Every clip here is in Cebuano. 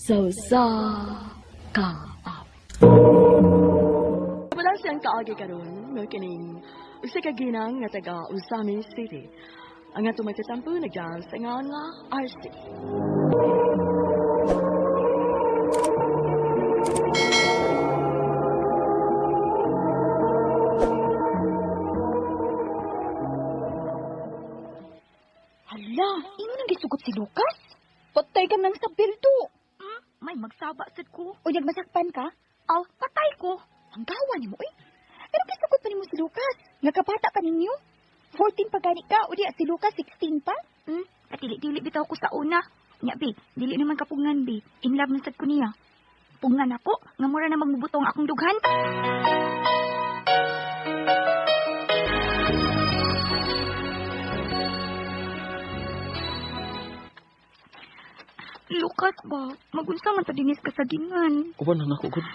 Sa usa ka awit. Wala siyang kaagi karon mao kining usa ka ginang nga taga Ozamiz City. Ang atong magtatampo nagdaw sa ngalan nga RC. Hala, imo nang gisugot si Lucas? Patay ka nang sa bildo. May magsaba sad ko. O nagmasakpan ka? Aw, patay ko. Ang gawa nimo eh. Pero gisugot pa nimo si Lucas. Nga kabata pa ninyo. 14 pa gani ka, o diya si Lucas 16 pa. Katili-dili bitaw ko sa una. Nya bi, dili naman kapugngan bi. In love man sad ko niya. Pugnan ako, nga mura na magmubutong akong dughan. Lucas ba, magunsa man ta dinis ka sa gingan. Uban na nako gud.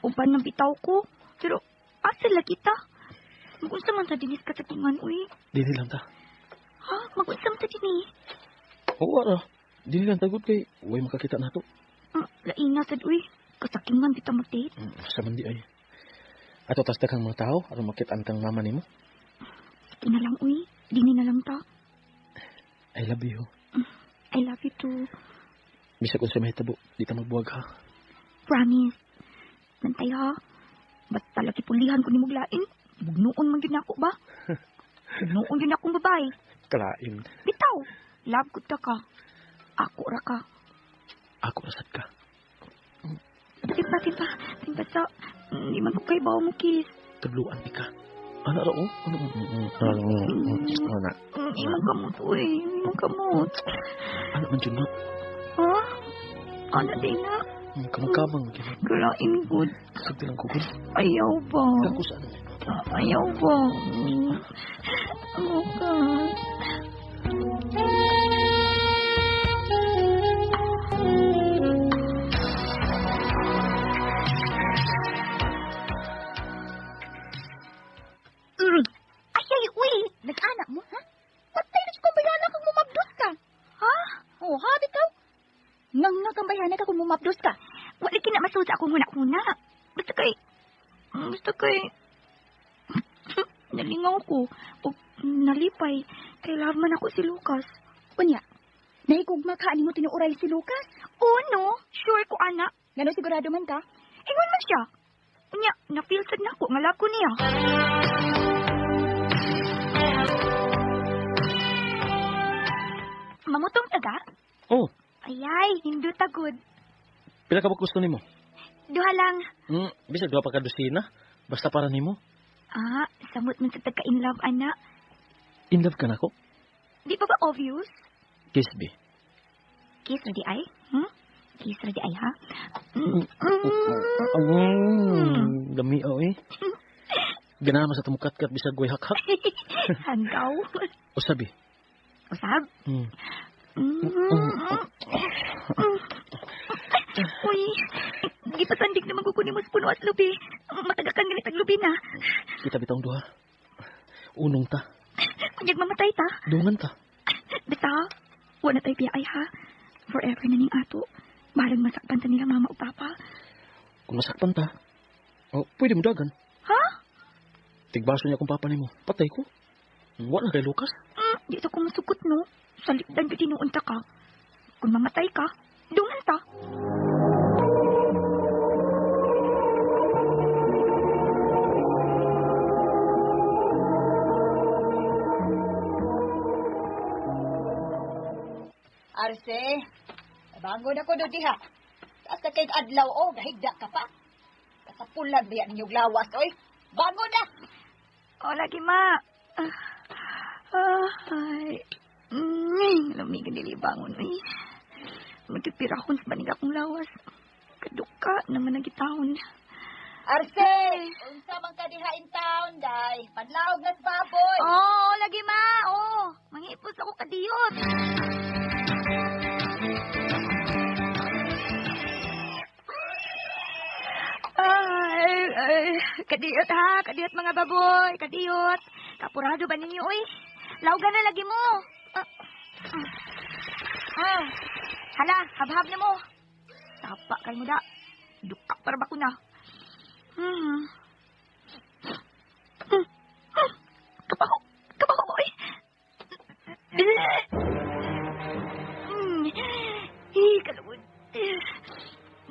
Uban ng bitaw ko. Pero asa lagi ta? Magunsa man ta dinis ka sa gingan, uy. Dili lang ta. Ha? Magunsa man ta dinis? Oo ra. Dili lang ta gud kay way makakita nato. Lain na sad, uy. Kasakingan bitaw mag-date. Sa man di ay. Ato tas daghang mga tao aron makita ang kang mama nimo. Sige na lang, uy. Dini na lang ta. I love you. I love you too. Bisag unsa mahitabo, di ta magbuwag ha. Promise. Nantay ha. Basta lagi pulihan ko ni Muglain. Bugnoon man yun ako ba? Bugnoon yun akong babae. Kalain. Bitaw. Love ko ta ka. Ako ra ka. Ako ra sad ka. Timpa, timpa. Timpa sa... Hindi man ko kay bawa mo kiss. Tudluan di ka. Ano ra oh? Ano? Ano na? Imong kamot, uy. Imong kamot. Ano man jud na? Ha? Ano din na? Kamang-kamang gyud. Kalain good. Sugti lang ko gud. Ayaw ba? Ako sa ano? Ayaw ba? Lucas. Ay, ay, uy! Nag-anak mo, ha? Patay na siya kung bayana kang mumabdos ka. Ha? Oh, ha, bitaw? Ngang nga kang bayana ka kung mumabdos ka. Wala kina masuod sa akong huna-huna. Basta kay, nalingaw ko. O nalipay. Kay love man ako si Lucas. Unya, nahigugma ka ani mo tinuuray si Lucas? Oh no, sure ko ana. Ngano sigurado man ka? Ingon man siya. Unya, na-feel sad na ako nga love ko niya. Mamutong taga? Oh, Ayay, hindi tagod. pila ka ba gusto nimo? Duha lang. Bisag duha pa ka dosina. Basta para nimo. Ah, samot man sa taga in love, ana. In love ka nako? Di pa ba obvious? Kiss be. Kiss ra di ay? Kiss ra di ay, ha? Dami oh eh. Ganahan man sa tumukat-kat bisag way hak-hak. Hanggaw. Usabi. Usab? Uy, gipasandig naman ko kunin mo sa puno at lubi. Matagakan ganit ang lubi na. Kita bitong duha. Unong ta. Kunyag mamatay ta. Dungan ta. Basta, wala tayo piyay ha. Forever na ning ato. Bahalang masakpan ta nila mama o papa. Kung masakpan ta, oh, pwede mo dagan. Ha? Tigbaso niya kung papa nimo. Patay ko. Wala kay Lucas. Di sa ko masukot no. Salikdan ka tinuon ta ka. Kung mamatay ka, dungan ta. Arce, bangon ako do diha. Taas na kayong adlaw, oh, gahigda ka pa. Kasapulan ba yan ninyong lawas, oy? Bangon na! O, lagi ma. Ay. Lamig ang dili bangon, uy. Magpipirahon sa banig akong lawas. Kaduka naman ang gitahon. Arce, unsa man ka diha in town, day? Panlaog na sa baboy. Oo, lagi ma. Oo, mangipos ako kadiyot. Ay, ay, kadiyot ha, kadiyot mga baboy, kadiyot. Kapurado ba ninyo, uy? Laugan na lagi mo. Hala, habhab na mo. Kapa kay mo da. Duka para ba ko na. Kapaho. Kapaho, oy. Kalawod.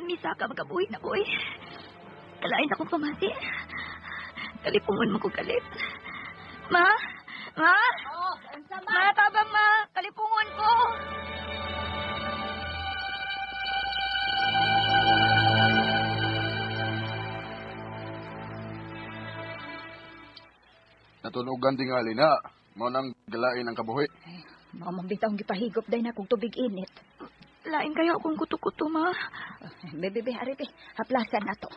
Misaka magabuhi na ko, oy. Kalain akong pamati. Kalipungon mo ko kalit. Ma? Ma? Oh, unsa man? Ma, tabang ma. Kalipungon ko. Natunogan tingali na. Mao nang galain ang kabuhi. Mao man bitaw ang gipahigop day na kung tubig init. Lain kayo akong kuto-kuto, ma. Bebe, be, ari, be. Haplasan na to.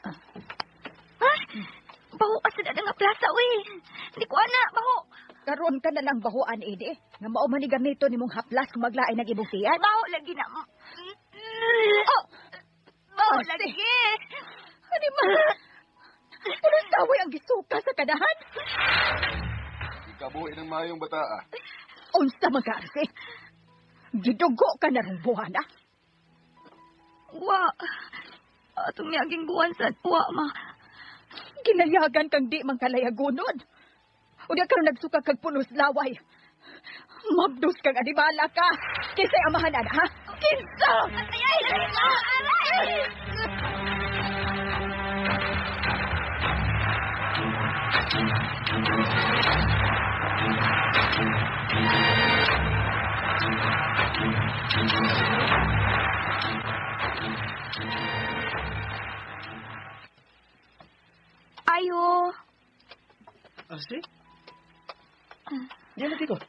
Ha? Baho ka sa nga plaza, uy. Hindi ko ana, baho. Karon ka na lang bahuan, ini. Nga mao man ni gamito nimong haplas kung maglain ang imong tiyan. Baho lagi na. Oh! Baho Ate. lagi. Ano man? Pulos taway ang gisuka sa kanahan. Ikabuhi ng mayong bata ah. Unsa man ka, Arce? Gidugo ka na rong buwan, ah. Wa. Atong niyaging buwan sa wa, ma. Ginayagan kang di man kalayagunon. Unya karon nagsuka kag pulos laway. Mabdos kang animala ka. Kinsay amahan ana, ha? Kinsa? Ay, ay, ay, aray! Ayo. Arce? Diyan lagi ko.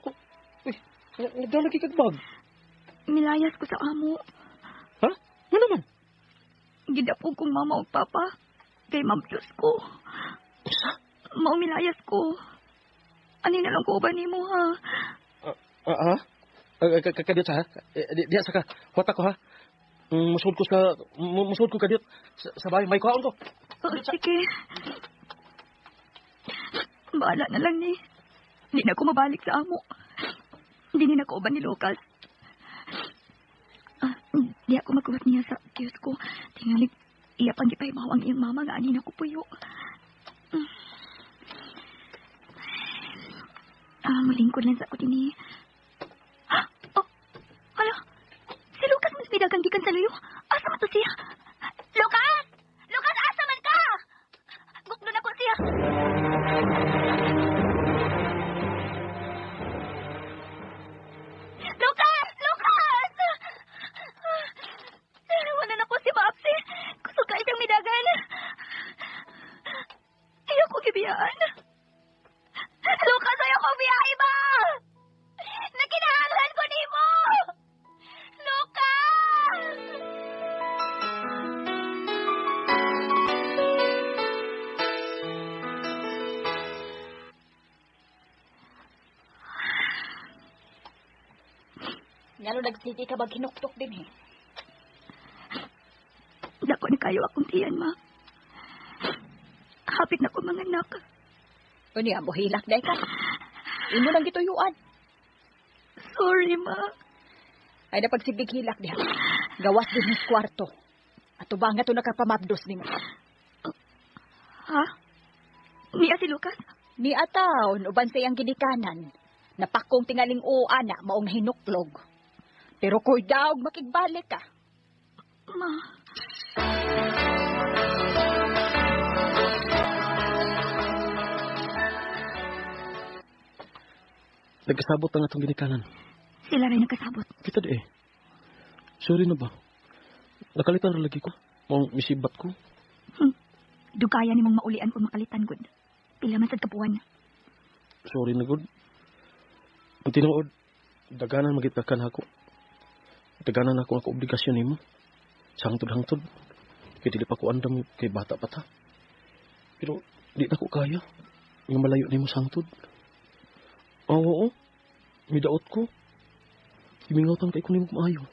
Oh, uy, nagdala lagi kag bag. Nilayas ko sa amo. Ha? Ano naman? Gidapog kong mama ug papa. Kay mabdos ko. Usa? Maumilayas ko. Ani na lang ko ba nimo ha? Ha? Kadiyot sa ha? Diya sa ka. Huwat ako ha? Musod ko sa... Musod ko kadiyot. Sa bahay. May kuhaon ko. Oh, sige. Bahala na lang ni. Hindi na ako mabalik sa amo. Hindi na ako ba ni Lucas. Di ako magkuhat niya sa kiosk ko. Tingali, iya pang gipahimaw ang iyang mama nga ani na ko puyo. Mulingkod lang sa ako din eh. Oh, hala. Si Lucas mas midagang gikan sa luyo. Asa man to siya? Lucas! Lucas, asa man ka? Bukdo na ko siya. Lucas! Lucas! Wala na ko si Maapsi. Kusog ka isang midagan. Ayoko gibiyaan. Lucas, ayoko biyaan ba? Nakinahanglan ko nimo! Lucas! Ngano nagsige ka bag hinuktok din eh. Dako ni kayo akong tiyan, ma. Hapit na ko mga anak. Unya, buhilak day ka. Imo nang gituyuan. Sorry, ma. Ay napagsigig hilak diha. Gawas din sa kwarto. Ato ba nga to nakapamabdos nimo? Ha? Niya si Lucas? Ni ataon uban sa iyang ginikanan. Napakong tingaling o ana maong hinuklog. Pero koy daog makigbalik ka. Ma. Nagkasabot ang atong ginikanan. Sila rin nagkasabot. Kita di eh. Sorry na ba? Nakalitan ra lagi ko. Maong misibat ko. Dugaya ni mong maulian kung makalitan, good. Pila man sad kabuan. Sorry na, good. Ang tinuod, daganan magitakan ako. Daganan ako ako obligasyon nimo. Sa hangtod-hangtod. Kay dili pa ko andam kay bata pa ta. Pero di na ko kaya. Nga malayo nimo sa hangtod. Oo, oo. Midaot ko. Imingawtan kay ko nimo maayo.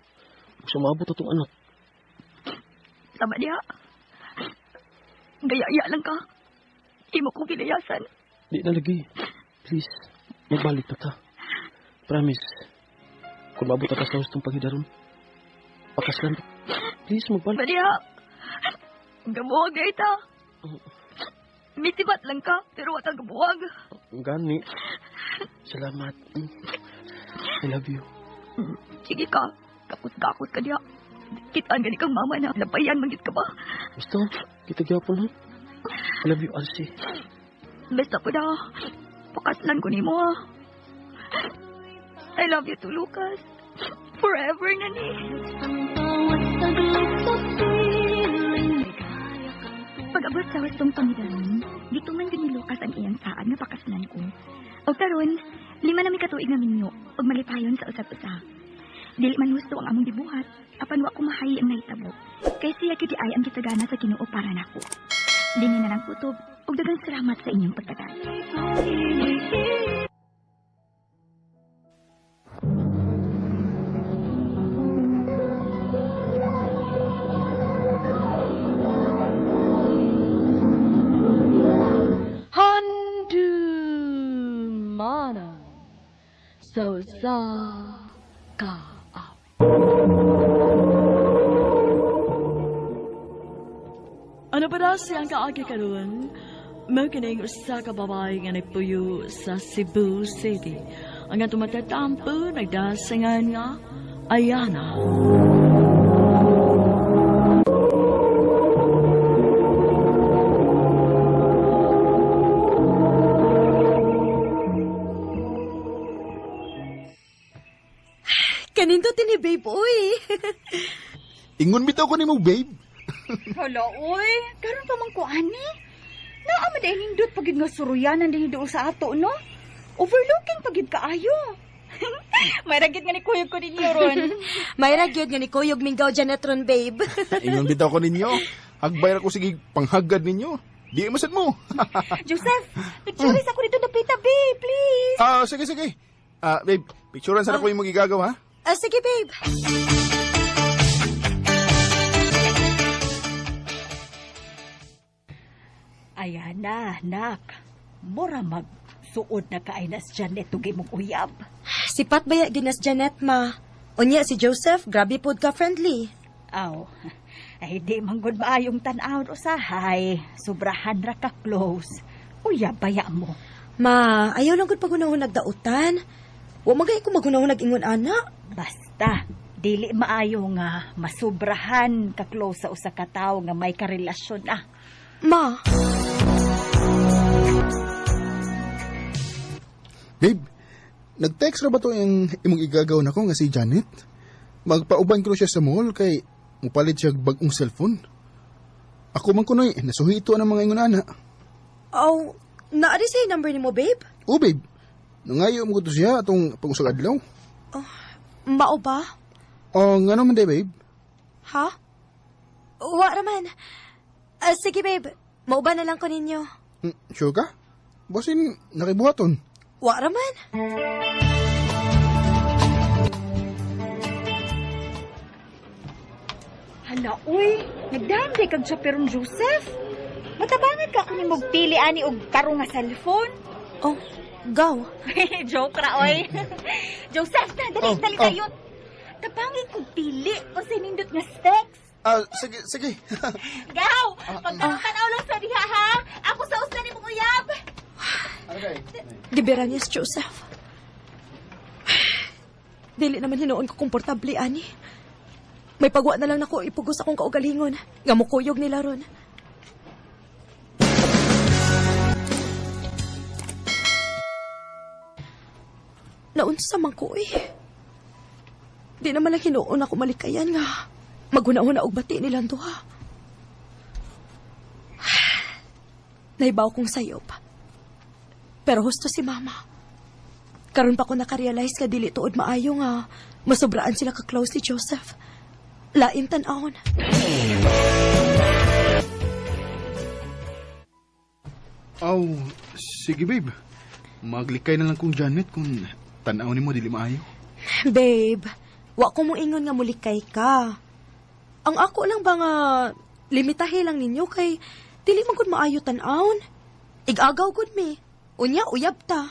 Ug sa maabot atong anak. Tama diha. Gaya-iya lang ka. Di mo ko gilayasan. Di na lagi. Please, magbalik na ta. Promise. Kung maabot ta sa hustong paghidaron, Pakaslan. Please, magbalik. Maria, gabuwag na ita. Mitibat lang ka, pero wa ka gabuwag. Gani. Salamat. I love you. Sige ka, gakot-gakot ka diha. Kitaan gani kang mama na labayan man gyud ka ba? Basta, kita gyapon ha. I love you, Arcy. Basta po na, pakaslan ko nimo ha. I love you too, Lucas. Forever na ni. Pag-abot sa wastong pangidalon, dito man gani Lucas ang iyang saad nga pakaslan ko. O karon, 5 na mi katuig nga minyo ug malipayon sa usab-usa. Dili man husto ang among gibuhat, apan wa ko mahayi ang nahitabo. Kay siya gyud ay ang gitagana sa Ginoo para nako. Dini na lang kutob ug daghang salamat sa inyong pagtagal. Handumana so sa ka Ano ba daw siyang kaagi karon? Mao kining usa ka babae nga nagpuyo sa Cebu City. Ang atong matatampo nagdasingan nga Ayana. Kanindot ni babe, uy. Ingon bitaw ko nimo, babe. Hala, uy. Karon pa man ko, ani. Naa man dahil nindot pagid nga suruyanan din doon sa ato, no? Overlooking pagid kaayo. May ragit nga ni kuyog ko ninyo ron. May ragyod nga ni Kuyog Mingaw Janet ron, babe. Ingon bitaw ko ninyo. Hagbay ra ko sige panghagad ninyo. Di masad mo. Joseph, pictures ako dito napita, babe, please. Sige, sige. Babe, picturean sana ko yung magigagaw, ha? Sige, babe. Ayan na, nak. Mura magsuod na kaay na si Janet tugay mong uyab. Sipat baya ginas Janet, ma. Unya si Joseph, grabe pod ka friendly. Aw, ay di manggod maayong tan-awon usahay. Sobrahan ra ka close. Uyab baya mo. Ma, ayaw lang gud pagunahon nagdautan. Wa magay ko magunahon nag-ingon ana. Basta, dili maayo nga masubrahan ka close sa usa ka tawo nga may karelasyon na. Ma. Babe, nag-text ra ba to yung imong igagaw nako nga si Janet? Magpauban ko siya sa mall kay mupalit siya bagong cellphone. Ako man kunoy, nasuhi ito ang mga ingon ana. Oh, naari sa number nimo, babe? Oh, babe. Nangayo mo ko to siya atong pag-usag adlaw. Oh, mao ba? Oh, ngano man day, babe? Ha? Wa raman. Sige, babe. Mauban na lang ko ninyo. Sure ka? Basin, nakibuhaton. Wa raman. Hala, uy. Nagdaan kag chaperon, Joseph. Matabangan ka ako ni magpili ani og tarong nga cellphone. Oh, go. Joke ra, oy. Joseph, na, dali, Oh, dali oh. tayo. Tabangin kong pili o sinindot nga specs. Sige, sige. Gaw! Pagkakatanaw lang sa diha, ha? Ako sa uslan ni mong uyab. Okay. Giberanyas, Joseph. Dili naman hinuon ko komportable, ani. May pagwa na lang nako ipugos akong kaugalingon. Nga mukuyog nila ron. Naunsa man ko, eh. Di naman lang hinuon ako malikayan nga. Maguna-una og bati nilang duha. Naibaw kong sayop. Pero husto si mama. Karon pa ko nakarealize nga dili tuod maayo nga masobraan sila ka-close ni Joseph. Lain tan-awon. Aw, sige babe. Maglikay na lang kong Janet kung tan-aw nimo dili maayo. Babe, wa ko mo ingon nga mulikay ka. Ang ako lang ba nga limitahe lang ninyo kay dili man gud maayo tan-awon. Igagaw gud mi. Unya uyab ta.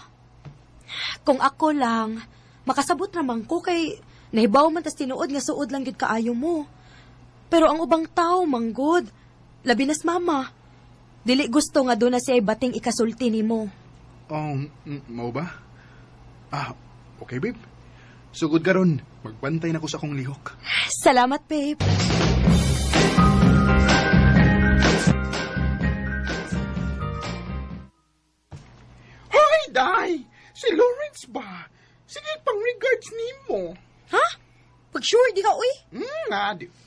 Kung ako lang, makasabot raman ko kay Nahibaw man tas tinuod nga suod lang gyud kaayo mo. Pero ang ubang tao manggod, labi nas mama. Dili gusto nga doon na siya bating ikasulti nimo. Mao ba? Ah, okay babe. Sugod karon, magbantay na ko sa akong lihok. Salamat, babe. Hoy, day! Si Lawrence ba? Sige, pang regards nimo. Ha? Pag sure di ka uy.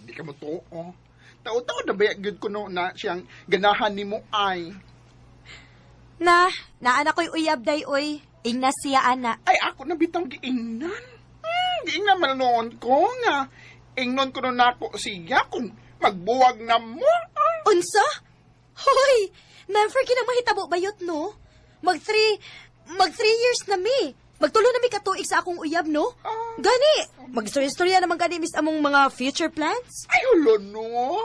Di ka mo to, oh. Tao-tao na ba gyud ko no na siyang ganahan nimo ay. Na, naan ako'y uyab day uy. Ingna siya ana. Ay, ako na bitang giingnan. Giingnan man noon ko nga. Ingnon ko no nako siya kung magbuwag na mo. Ah. Unsa? Hoy, never kinang mahitabo bayot no. Mag three years na mi. Magtulo na mi katuig sa akong uyab no. Ah. Gani, magstorya-storya naman gani mis among mga future plans. Ay, hulo no.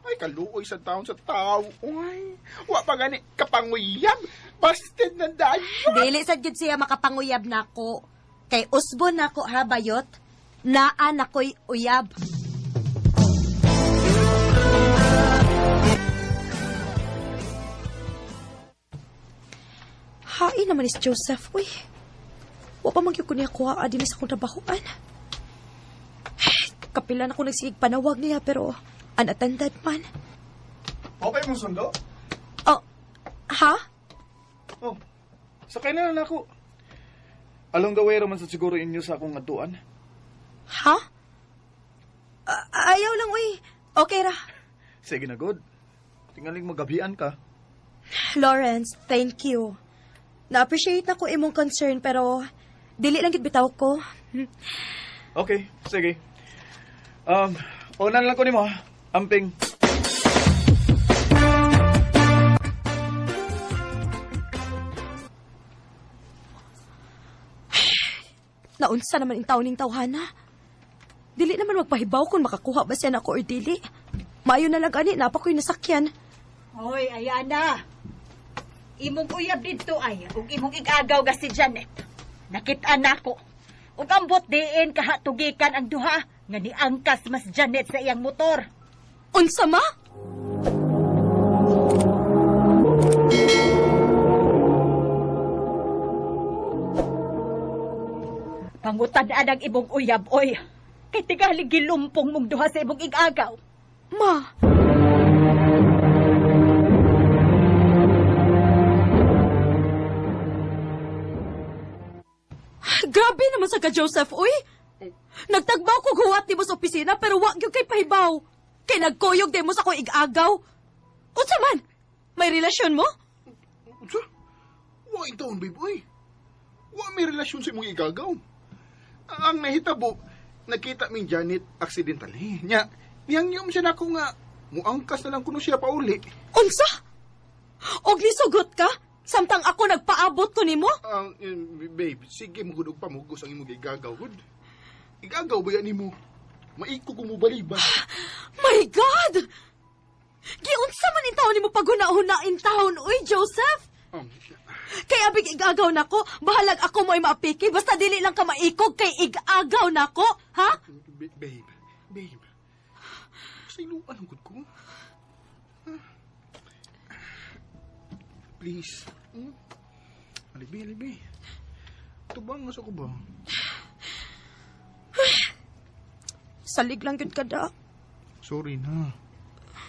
Ay, kaluoy sa taon sa tao. Ay, wa pa gani kapanguyab. Busted na dayon. Dili sad gyud siya makapanguyab nako. Kay usbon nako ha bayot. Naa nakoy uyab. Hain naman is Joseph, uy. Wa pa man gyud ko niya kuha dinhi sa akong trabahoan. Kapila na ko nagsigig panawag niya pero unattended man. Okay mong sundo? Oh, ha? Oh, sakay na lang ako. Along the way raman sa siguro inyo sa akong atuan. Ha? Ayaw lang, uy. Okay ra. Sige na, good. Tingaling magabian ka. Lawrence, thank you. Na-appreciate na ko imong concern pero dili lang gid bitaw ko. Okay, sige. Unan lang ko nimo ha. Amping. Naunsa naman ang taon ning tawhana. Dili naman magpahibaw kung makakuha ba siya nako or dili. Maayo na lang ani, napa ko'y nasakyan. Hoy, Ayana. Imong uyab didto ay ug imong igagaw ga si Janet. Nakit-an nako. Ug ambot diin kahatugikan ang duha nga niangkas mas Janet sa iyang motor. Unsa ma? Pangutan-an ang imong uyab oy. Kay tingali gilumpong mong duha sa imong igagaw. Ma. Grabe naman sa ka Joseph, uy. Nagtagbaw ko huwat nimo sa opisina pero wa gyud kay pahibaw. Kay nagkuyog di mo sa akong igagaw. Unsa man? May relasyon mo? Unsa? Wa taon, babe, uy. Wa may relasyon sa imong igagaw. Ang nahitabo, nakita min Janet accidentally. Nya, nihangyom siya nako nga muangkas na lang kuno siya pauli. Unsa? Og nisugot ka? Samtang ako nagpaabot ko nimo? Babe, sige mo gud og pamugos ang imong igagaw gud. Igagaw ba yan nimo? Maiko ko mo baliba. My God! Giunsa man in taon nimo paghuna-huna in taon, uy, Joseph? Kay abig igagaw nako, bahalag ako mo ay maapiki, basta dili lang ka maikog kay igagaw nako, ha? Babe, babe. Sa iluan ang gud ko. Please. Alibi, alibi. Tubang, asa ko ba? Salig lang gyud ka da. Sorry na.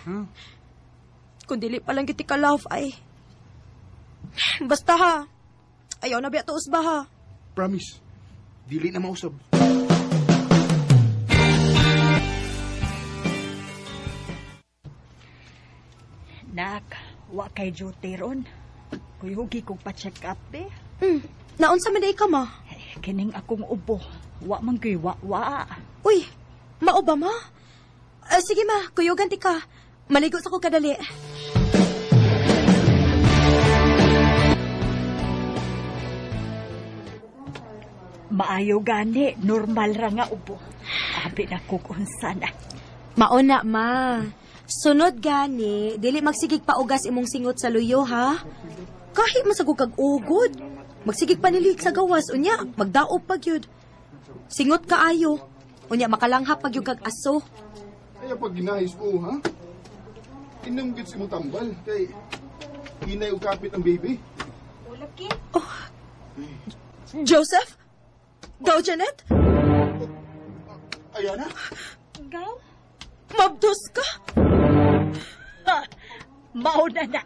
Ha? Kung dili pa lang gyud ka love ay. Basta ha. Ayaw na biya tuos ba ha? Promise. Dili na mausab. Nak, wa kay duty ron. Kuyugi kong pa-check up eh. Naunsa man day ka ma? Kining akong ubo. Wa man gyud wa-wa. Uy, mao ba ma? Sige ma, kuyugan ti ka. Maligo sa ko kadali. Maayo gani, normal ra nga ubo. Abi na kog unsa na. Mauna ma. Sunod gani, dili magsigig paugas imong singot sa luyo ha. Kahit masagog kag ugod. Magsigig panilig sa gawas unya, magdaop pa gyud. Singot kaayo. Unya makalanghap pag yung kag aso. Ay, pag ginahis ko, ha? Inom gid si mong tambal. Kay, hinay og kapit ang baby. Ulaki. Joseph? Go, Janet? Ayana? Gaw? Mabdos ka? Ha, mauna na.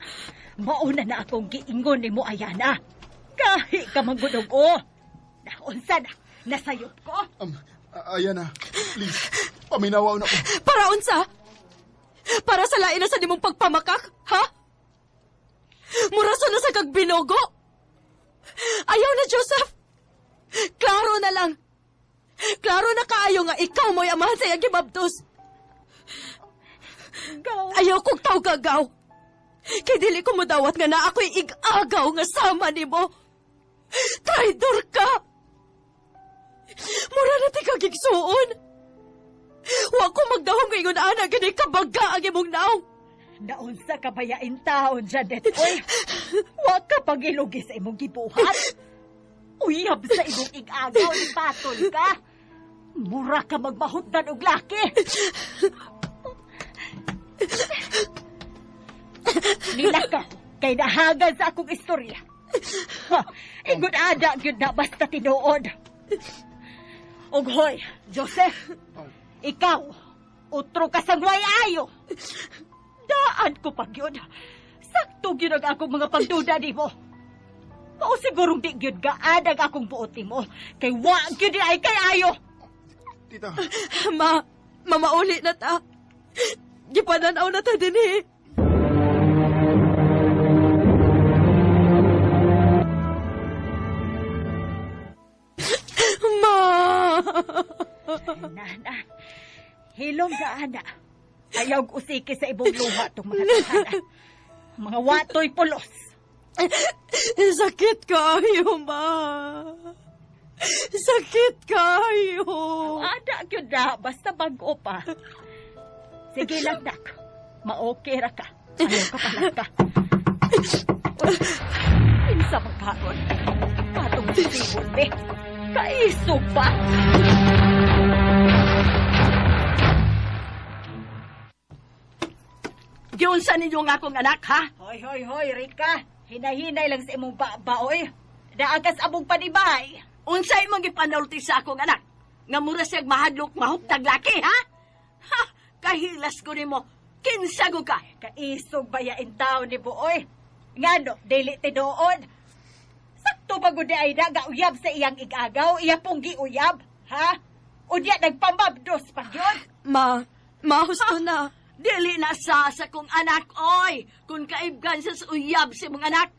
Mauna na akong giingon nimo Ayana. Kahi ka manggudog o. Naunsa na. Nasayop ko. Ayana, please. Paminawaw na ko. Para unsa? Para sa lain na sa nimong pagpamakak, ha? Muraso na sa kag binogo. Ayaw na, Joseph. Klaro na lang. Klaro na kaayo nga ikaw mo'y amahan sa iyang gibabdos. Gaw. Ayaw kong tawgagaw. Kay dili ko modawat nga na ako'y ig-agaw nga sama nimo. Traidor ka! Mura na ti kagigsuon. Wa ko magdahom nga ingon ana gani kabaga ang imong naong. Naunsa ka bayain taon, Janet. Oy, wa ka pagilugi sa imong gibuhat. Uyab sa imong ig-agaw, patol ka. Mura ka magmahutdan og laki. Nilakaw, kay nahagan sa akong istorya. Ha, ingon ada gyud na basta tinuod. Og hoy, Joseph, ikaw, utro ka sa ayo. Daan ko pa gyud. Sakto gyud ang akong mga pagduda nimo. Mao sigurong di gyud gaad ang akong buot nimo. Kay wa gyud ni ay kay ayo. Tita. Ma, mamauli na ta. Gipananaw na ta dinhi. Ma! Nana, hilom na ana. Ayaw usiki sa ibong luha tong mga tahanan. Mga watoy pulos. Sakit kaayo, ma. Sakit kaayo. Ada gyud na, basta bag-o pa. Sige lang, nak. Ma-okay ra ka. Ayaw ka pala ka. Uy, kinsa man karon? Katong sibol, be. Kaisog pa. Giunsa ninyo nga akong anak, ha? Hoy, hoy, hoy, Rika. Hinahinay lang sa imong baba, oy. Naagas abong panibay. Unsay mong gipanulti sa akong anak? Nga mura siyag mahadlok mahuptag laki, ha? Ha! Kahilas ko nimo. Kinsa ko ka? Kaisog bayain taon ni Buoy. Ngano, dili tinuod. Sakto pa gud ay na gauyab sa iyang igagaw, iya pong giuyab, ha? Unya nagpamabdos pa gyud. Ma, ma husto na. Dili na sa kong anak, oy. Kung kaibgan sa uyab sa imong anak.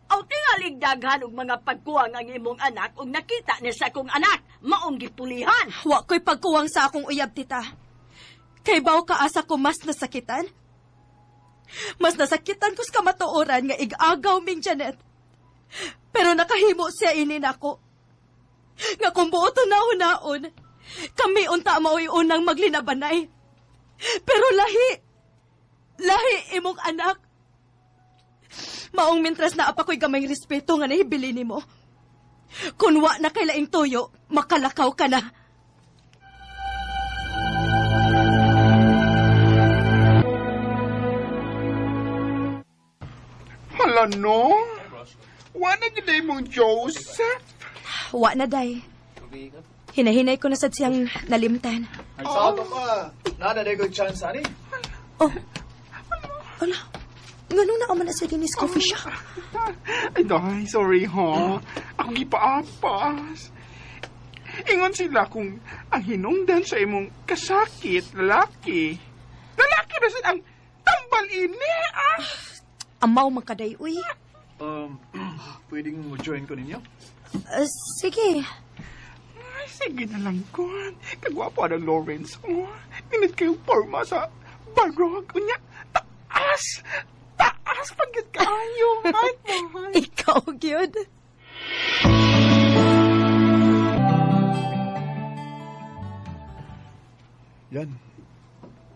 Aw tingalig daghan og mga pagkuwang ang imong anak og nakita niya sa kong anak, maong gipulihan. Wa ko'y pagkuwang sa akong uyab, tita. Kay baw ka asa ko mas nasakitan? Mas nasakitan ko sa kamatuoran nga ig-agaw ming Janet. Pero nakahimo siya ini nako. Nga kung buot na-hunaon, kami unta maoy unang maglinabanay. Pero lahi, lahi imong anak. Maong mintras na apa ko'y gamay respeto nga nahibili nimo. Kun wa na kay laing tuyo, makalakaw ka na. Hala no? Wa na gid mong Joseph. Wa na, day. Hinahinay ko na sad siyang nalimtan. Ay, sa ato ka. Nana, good chance, ani. Oh. Ala. Nganong naman na sa Dennis Coffee Shop? Ay, day, sorry ha. Ako gipaapas. Ingon sila kung ang hinungdan sa imong kasakit, lalaki. Lalaki ba ang tambal ini, ah? Amaw man kaday, uy. Pwedeng mo join ko ninyo? Sige. Ay, sige na lang ko. Kagwapo na Lawrence. Oh, ninit kayong forma sa barog. Unya, taas! Taas pagkat kayo. Ay, mahal. Ikaw, gyud. Yan.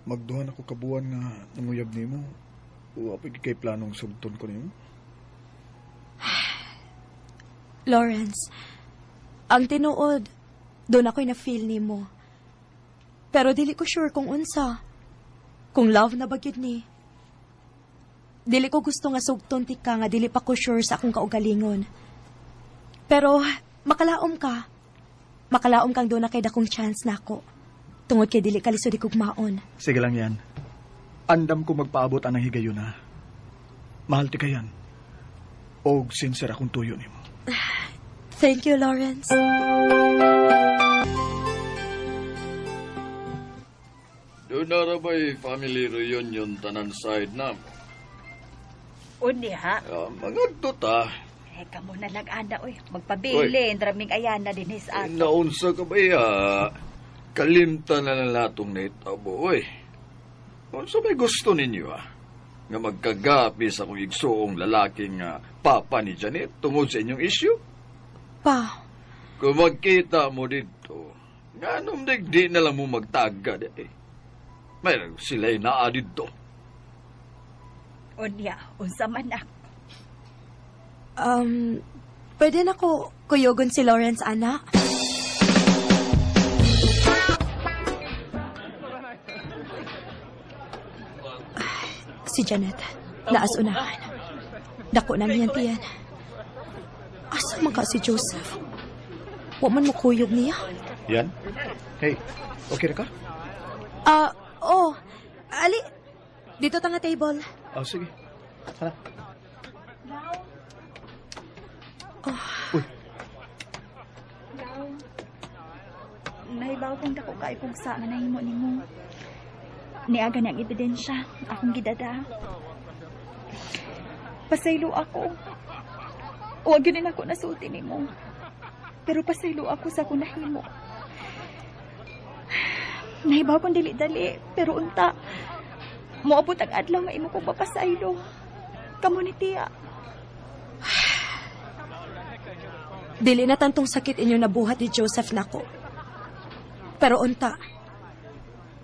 Magduhan ako kabuan nga nanguyab nimo. Wa pa kay planong sugton ko nimo. Lawrence, ang tinuod, Doon ako'y na-feel nimo. Pero dili ko sure kung unsa. Kung love na ba gyud ni. Dili ko gusto nga sugton ti ka nga dili pa ko sure sa akong kaugalingon. Pero makalaom ka. Makalaom kang doon na kay dakong chance nako. Tungod kay dili kalisod ikugmaon. Sige lang yan. Andam ko magpaabot anang higayon ha. Mahal ti kayan. Og sincere akong tuyo nimo. Thank you, Lawrence. Doon na ra ba'y family reunion tanan side na mo? Unya. Ah, mangadto ta. Eh, kamo na lang, ana, oy. Magpabili, raming ayana din his Eh, ato. naunsa ka ba ya? Kalimta na lang latong naitabo, oy. Unsa may gusto ninyo, ah? Nga magkagapi sa akong igsuong lalaking papa ni Janet tungod sa inyong issue? Pa, Kung magkita mo dito, nga nung digdi na lang mo magtaga di eh. May sila'y naa dito. Unya, unsa man na. Pwede na ko kuyogon si Lawrence, ana? Si Janet, naas unahan. Dako na niyan tiyan. Asa man ka si Joseph? Wa man mo kuyog niya. Yan? Hey, okay ra ka? Ah, oh. Ali, dito ta nga table. Ah, sige. Tara. Uy, Nahibaw kong dako kay kung sa nga nahimo nimo. Niaga niyang ebidensya, akong gidada. Pasaylo ako. Huwag yun din ako nasulti nimo. Pero pasaylo ako sa akong nahimo. Nahibaw kong dili-dali, pero unta. Moabot ang adlaw nga imo kong mapasaylo. Kamo ni Tia. Dili na tantong sakit inyo nabuhat ni Joseph nako. Pero unta,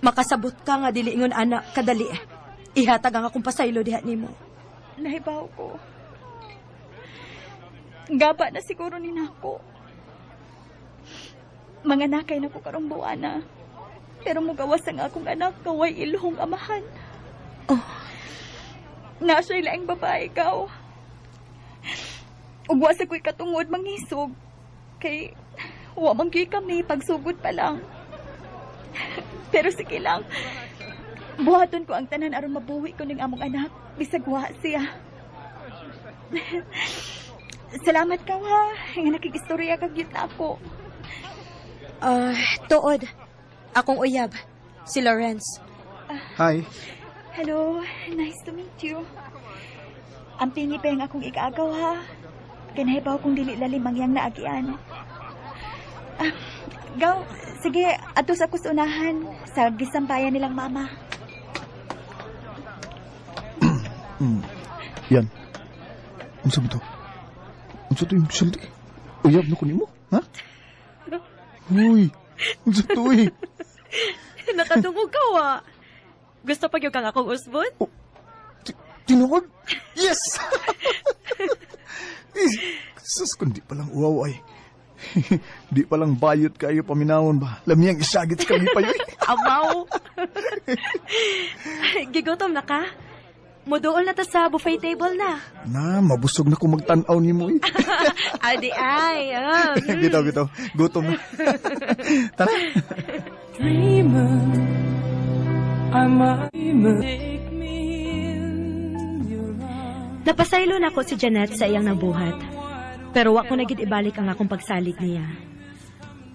makasabot ka nga dili ingon ana kadali. Ihatag ang akong pasaylo diha nimo. Nahibaw ko. Gaba na siguro ni nako. Mga nakay na ko karong buwana. Pero mugawas ang akong anak kaway iluhong amahan. Oh. Na siya'y laing babae ikaw. Ugwa sa ko'y katungod mangisog. Kay wa man gyud kami pagsugod pa lang. Pero sige lang. Buhaton ko ang tanan aron mabuhi ko ning among anak. Bisag wa siya. Salamat ka ha. Nga nakikistorya ka gyud na ako. Tuod. Akong uyab, si Lawrence. Hi. Hello, nice to meet you. Ang pingi pa yung akong igaagaw ha. Kinahibaw kong dili lalim ang iyang naagian. Gaw, sige, ato sa kusunahan sa gisampayan nilang mama. Yan. Unsa ba to? Unsa to yung sulti? Uyab na ko nimo, ha? Uy, unsa to eh? Nakadungog ka wa. Gusto pa gyud kang akong usbon? Oh, tinuod? Yes! Eh, sus, kung di palang uwaw ay. Di palang bayot kayo paminawon ba? Lamiyang isagit sa kalipay. Amaw! Gigutom na ka? Muduol na ta sa buffet table na. Na, mabusog na kung magtan-aw ni mo eh. Adi ay. Bitaw, bitaw. Gutom na. Tara. Dreamer, I'm a dreamer. Take me in your arms. Napasaylo na ako si Janet sa iyang nabuhat. Pero wa ko na gid ibalik ang akong pagsalig niya.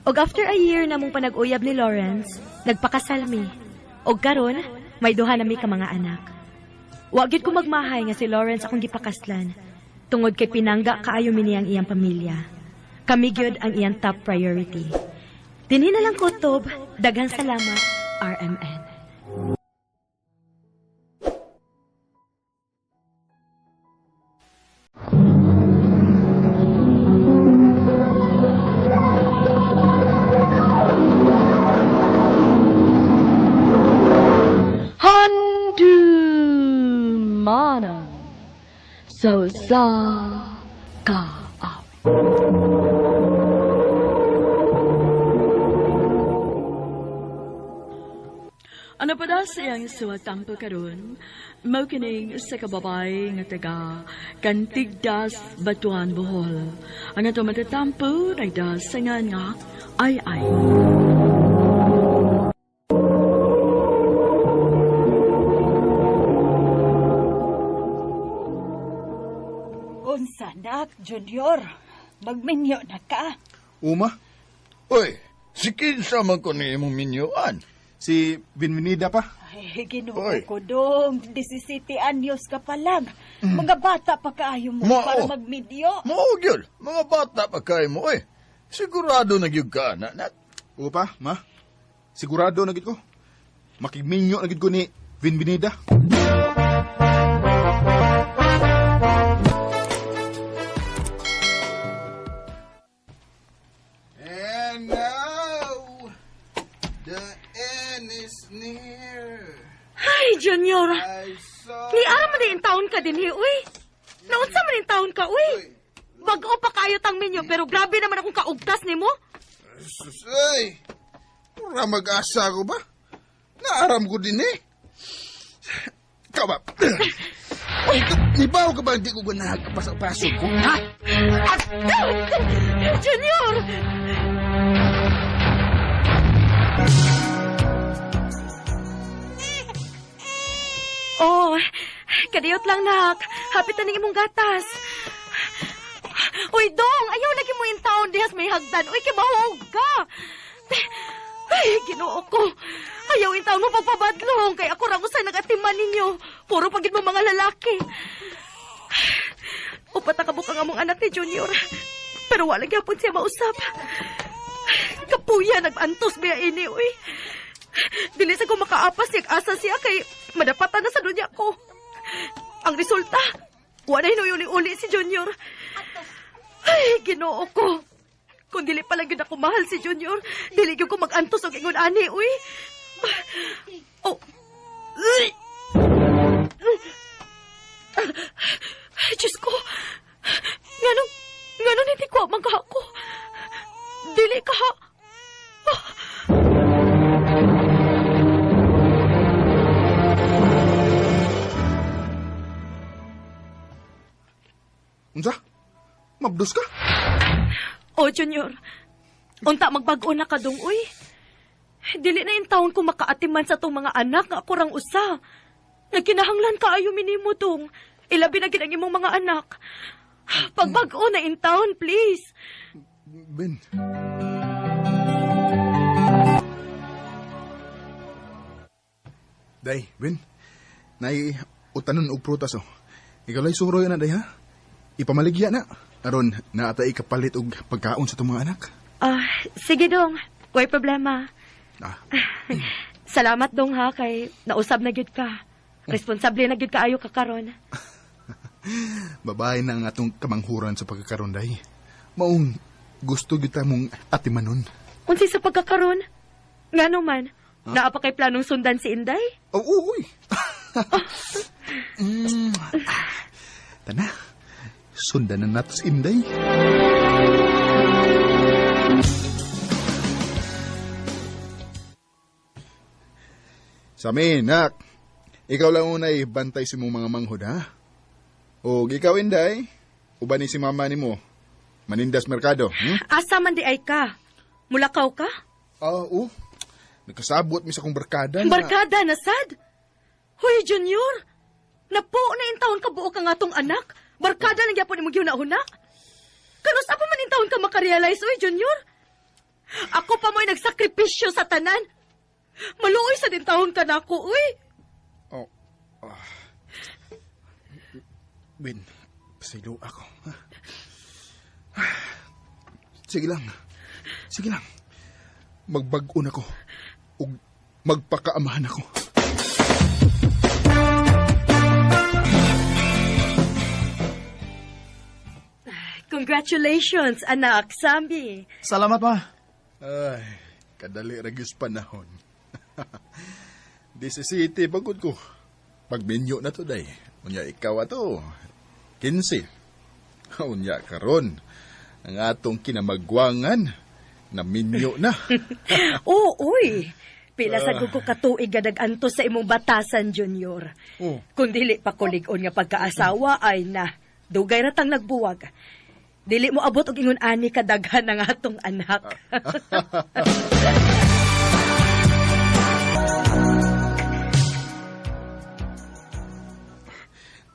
Og after a year na mong panag-uyab ni Lawrence, nagpakasal mi. Og karon, may duha na mi ka mga anak. Wa gyud ko magmahay nga si Lawrence akong gipakaslan. Tungod kay pinangga kaayo mi niyang iyang pamilya. Kami gyud ang iyang top priority. Dinhi na lang ko, Tob. Daghang salamat, RMN. Handumanan sa usa ka Ang siyang suwatampo karon, mao kining usa ka babae nga taga Kantigdas, Batuan, Bohol. Ang ato matatampo nagdasangan nga ay ay. Unsa nak, Junior? Magminyo na ka. Uma, Uy, si kinsa man ko ni imong minyuan. si Bienvenida pa. Ay, ginoo Oy. ko dong. 17 anyos ka pa lang. Mga bata pa kaayo mo Mao. para magminyo. Mao gyud, mga bata pa kay mo oy. Sigurado na gyud ka na. na. Oo pa, ma. Sigurado na gid ko. Makigminyo na gid ko ni Bienvenida. And now, the end is near. Ay, Junior! I saw... Ni ara man din taon ka din, uy. Naunsa man din taon ka, uy. Bag-o pa kayo tang minyo, pero grabe naman akong kaugtas nimo. Sus, ay! Mura mag-asa ko ba? Naaram ko din eh. Ikaw ba? Uy, ibaw ka ba hindi ko ganahan kapasok-pasok ko? Ha? Junior! Oh, kadiyot lang nak. Hapit na ning imong gatas. Uy, dong, ayaw lagi mo in town dihas may hagdan. Uy, kibahog ka. Ay, ginoo ko. Ayaw in taon mo pagpabadlong. Kay ako ra usay nagatiman ninyo. Puro pagid mo mga lalaki. Upat na kabuk ang among anak ni Junior. Pero wala gyapon siya mausap. Kapuya, nag-antos biya ini, uy. Dili sa ko makaapas siya, asa siya kay madapatan na sa dunya ko. Ang resulta, wala uli-uli si Junior. Ay, ginoo ko. Kung dili pala gyud ako mahal si Junior, dili gyud ko mag-antos og ingon ani, uy. Oh. Uy. Ay, Diyos ko. Nganong, nganong hindi ko amang ako. Dili ka ha. Unsa? Mabdos ka? Oh, Junior. Unta magbag-o na ka dong, uy. Dili na yung taon ko makaatiman sa tong mga anak nga ako rang usa. Nagkinahanglan ka ayo minimo dong. Ilabi na gid ang imong mga anak. Pagbag-o na in town, please. Ben. Day, Ben. Nay, utanon og prutas oh. Ikaw lay suroy na day ha. Ipamaligya na. Aron naatay kapalit og pagkaon sa itong mga anak. Ah, sige dong. Way problema. Ah, Salamat dong ha kay nausab na gyud ka. Responsable na gyud kaayo ka karon. babae na ang atong kamanghuran sa pagkakaroon day. Maong gusto gyud ta mong atimanon. Unsay sa pagkakaron? Ngano man? Naa pa kay planong sundan si Inday? Oh, uy. Tana. Sundan na nato si Inday. Sami, nak. Ikaw lang una bantay si mong mga manghod, ha? O ikaw, Inday, uban ni si mama ni mo. Manindas Merkado, Asa man di ay ka? Mulakaw ka? Ah, oo. Nagkasabot mi sa akong barkada na. Barkada na sad. Hoy, Junior. Napo na intawon ka buo ka nga tong anak. Barkada lang gyapon imong gihuna-huna. Kanus pa man intawon ka makarealize, oy, Junior? Ako pa mo'y nagsakripisyo sa tanan. Maluoy sa din taon ka nako, uy. Oh. Ah. Ben, pasaylo ako. Ha? Sige lang. Sige lang. Magbag-on ako. Ug magpakaamahan ako. Congratulations, anak, Sambi. Salamat, ma. Ay, kadali ragis panahon. Di sa city, pagod ko. Pagminyo na to, day. Unya ikaw ato. 15. Unya karon. Ang atong kinamagwangan, naminyo na. Oo, uy. Pila sa ko katuig nga nag-antos sa imong batasan, Junior. Oh. Kung dili pa kulig-on nga pagkaasawa, ay na. Dugay ra tang nagbuwag. Dili mo abot og ingon ani kadaghan ang atong anak.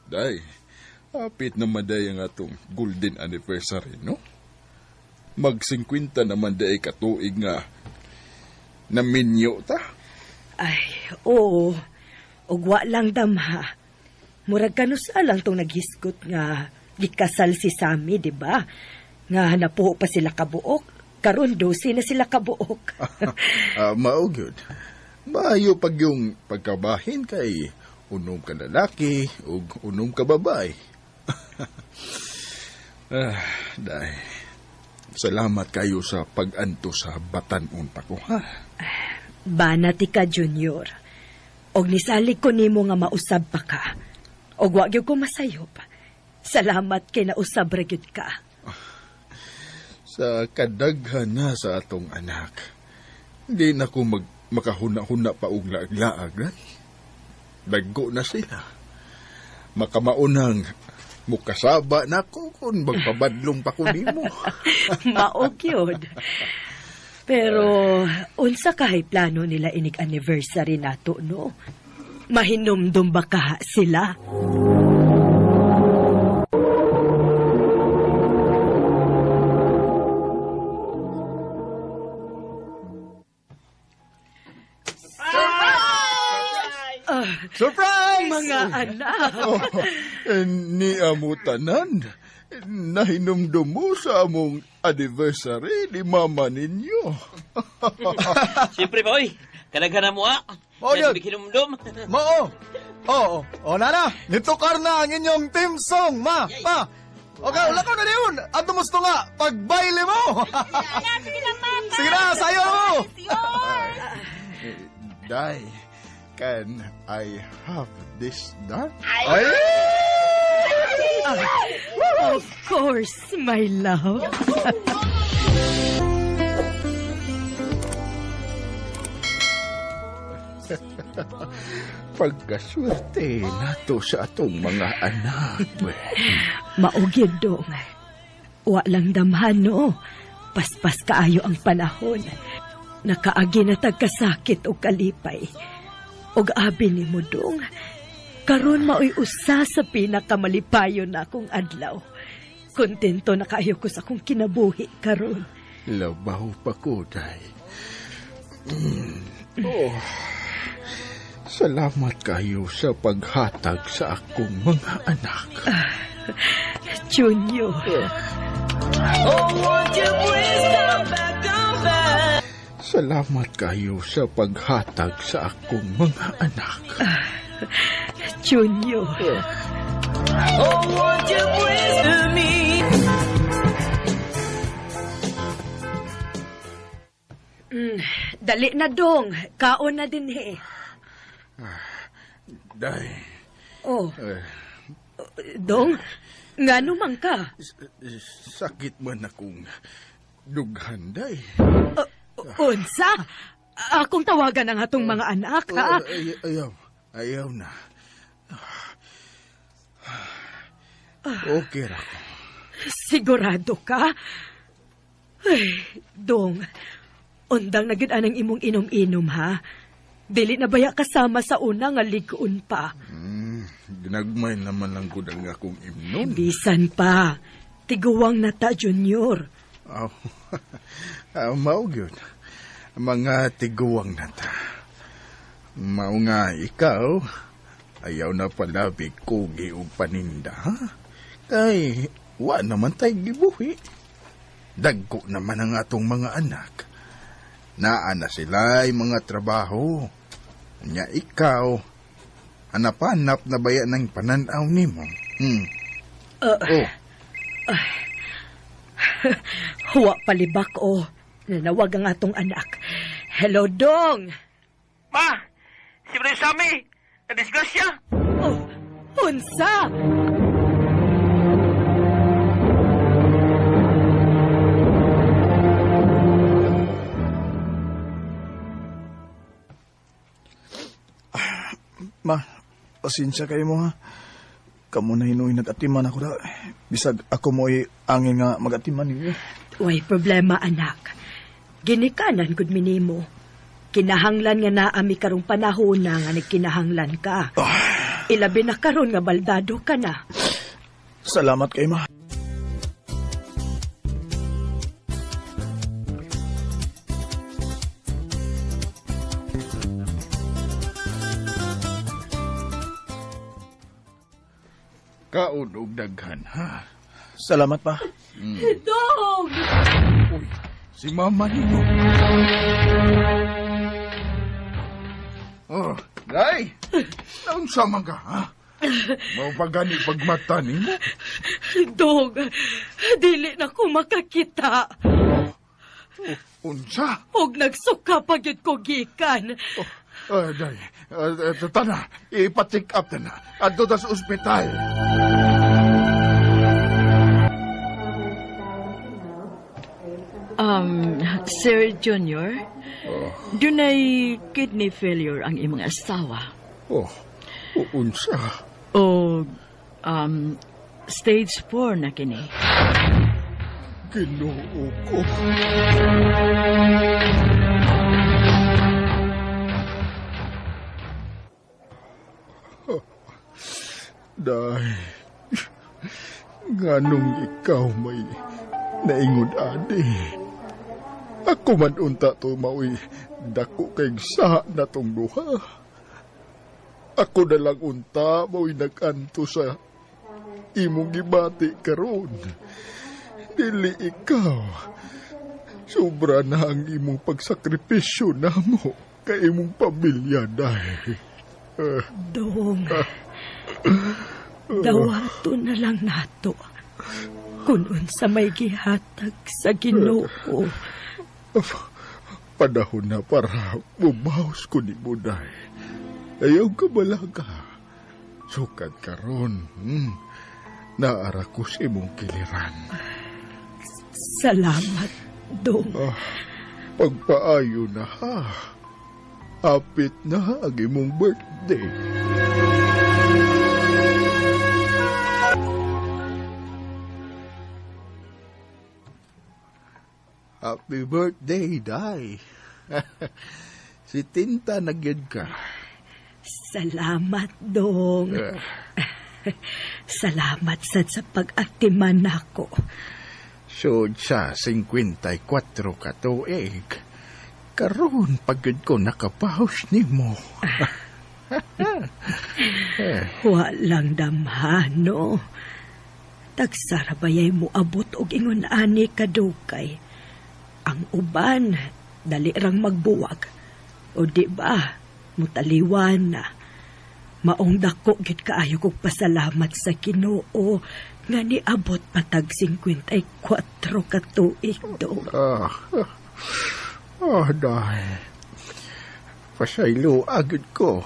Day, hapit naman day ang atong golden anniversary, no? Mag-50 naman day katuig nga naminyo ta. Ay, oo. Ug wa lang damha. Murag kanusa lang tong naghisgot nga gikasal si Sammy, di ba? Nga napuho pa sila kabuok. Karon 12 na sila kabuok. Mao gyud. Maayo pag yung pagkabahin kay unom ka lalaki ug unom ka babae. Day. Salamat kayo sa pag-anto sa batan-on pa ko, ha? Banati ka, Junior. Og nisalig ko nimo nga mausab pa ka. Og wa gyud ko masayop. Salamat kay nausab ra gyud ka. Sa kadaghan na sa atong anak, hindi na ko makahuna-huna pa og laag-laag, ha? Dagko na sila. Makamaunang mukasaba na ko kung magpabadlong pa ko nimo. Mao gyud. Pero unsa kahay plano nila inig anniversary nato, no? Mahinumdum ba ka sila? Surprise! Mga anak! Oh, ni amo tanan, nahinumdum mo sa among anniversary ni mama ninyo. Siyempre ba, oy. Kadaghan na mo, ah. Mao yun. Hinumdum. Mao. Oo. O, nana, nitukar na ang inyong team song, ma, pa. Okay, wala ka na yun. At tumusto nga, pagbaile mo. Sige na, mama. Sige na, sayo mo. It's yours. Day, can I have this done? Ay! Of course, my love. Pagkaswerte nato sa atong mga anak. Maugid dong. Wa lang damhan, no. Paspas kaayo ang panahon. Nakaagi na tagkasakit o kalipay. Og abi ni mo dong. Karon maoy usa sa pinakamalipayon na akong adlaw. Kontento na kaayo ko sa akong kinabuhi karon. Labaw pa ko, day. Oh. Salamat kayo sa paghatag sa akong mga anak. Junior. Oh, won't you please come back, come back? Salamat kayo sa paghatag sa akong mga anak. Junior. Oh, won't you please to me? Dali na dong. Kaon na din eh. Day. Oh. Dong, ngano man ka? Sakit man akong dughan, day. Unsa? Akong tawagan ang atong mga anak, ha? Ayaw. Ayaw na. Okay ra ko. Sigurado ka? Ay, Dong, undang na gyud anang imong inom-inom, ha? Dili na baya kasama sa una nga ligon pa. Ginagmay naman lang gud ang akong imnon. Bisan pa. Tiguwang na ta, Junior. Aw, mao gyud. Mga tiguwang na ta. Mao nga ikaw, ayaw na palabig kugi og paninda, ha? Kay, wa naman tay gibuhi. Dagko naman ang atong mga anak. Naa na sila'y mga trabaho. Nya ikaw, hanap-hanap na baya ng pananaw nimo. Oh. Huwa palibak, oh. Nanawag ang atong anak. Hello, Dong! Ma! Si Bro Sammy! Nadisgrasya! Oh, unsa! Pasensya kayo mo ha. Kamu na hinuoy nag-atiman ako da. Bisag ako mo'y angin nga mag-atiman ninyo. Way problema, anak. Ginikanan gud minimo. Kinahanglan nga naami karong panahon na nga nagkinahanglan ka. Ilabi na karon nga baldado ka na. Salamat kay ma. Kaon og daghan, ha? Salamat pa. Dog! Uy, si mama nimo. Oh, day! Naunsa man ka, ha? Mao pa gani pagmata nimo? Dog, dili na ko makakita. Unsa? Og nagsuka pa gyud ko gikan. Oh, day. Tana, ipa-check up na na. Adto ta sa ospital. Sir Junior, dunay kidney failure ang imong asawa. Oh, unsa? O, stage 4 na kini. Ginoo ko. Day, nganong ikaw may naingon ani. Ako man unta to maoy dako kay sa na tong duha. Ako na lang unta maoy nag-anto sa imong gibati karon. Dili ikaw. Sobra na ang imong pagsakripisyo namo kay imong pamilya, day. Dong, dawato na lang nato kung unsa may gihatag sa Ginoo. Panahon na para bumaos ko ni Buday. Ayaw ka balaga. Sukat karon, naara ko sa imong kiliran. Salamat, Dong. Pagpaayo na ha. Apit na ang imong birthday. Happy birthday, Day. Si Tinta nagyod ka. Salamat, Dong. Salamat sad sa pag-atiman nako. Sud sa 54 ka tuig. Karon pagod ko nakapahos nimo. Walang damhano. Tagsara bayay mo abot og ingon ani kadugay. Ang uban, dali rang magbuwag. O di ba, mutaliwan na. Maong dako gid kaayo kog pasalamat sa Ginoo nga niabot patag 54 ka tuig do. Day. Pasaylo agad ko.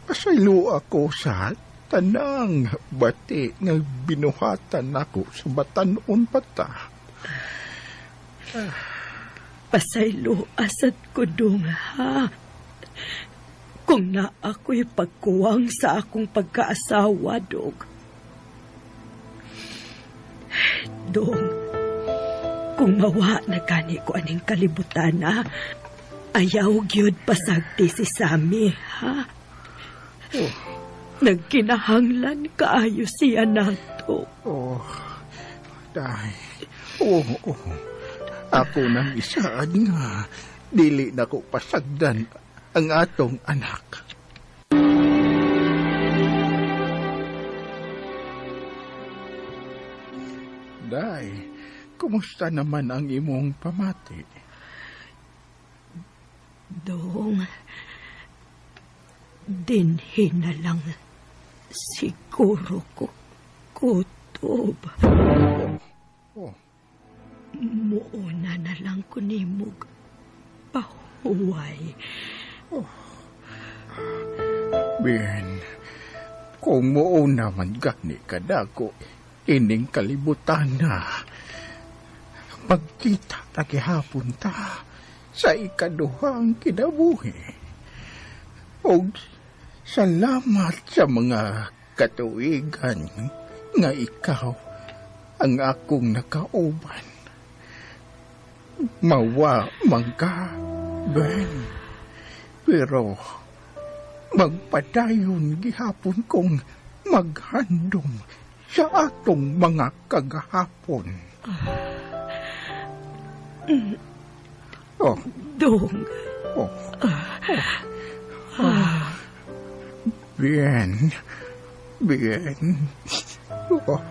Pasaylo ako sa tanang bati nga binuhatan nako sa batan-on pata. Pasaylo asad ko dong ha. Kung na ako'y pagkuwang sa akong pagkaasawa, dong. Dong, kung mawa na gani ko aning kalibutan na, ayaw gyud pasagti si Sammy, ha? Oh. Nagkinahanglan kaayo siya nato. Oh, day. Oh, oh. Ako nang isaad nga, dili na ko pasagdan ang atong anak. Day, kumusta naman ang imong pamati? Dong, dinhi na lang siguro ko kutob. Oh. Muuna na lang ko nimog pahuway. Oh. Ben, kung muuna man gani kadako, ining kalibutan na. Pagkita ta gihapon ta sa ikaduhang kinabuhi. Og Salamat sa mga katuigan nga ikaw ang akong nakauban. Mawa man ka, Ben. Pero magpadayon gihapon kong maghandom sa atong mga kagahapon. Oh. Dong. Oh. Oh. Bien. Bien. Oh.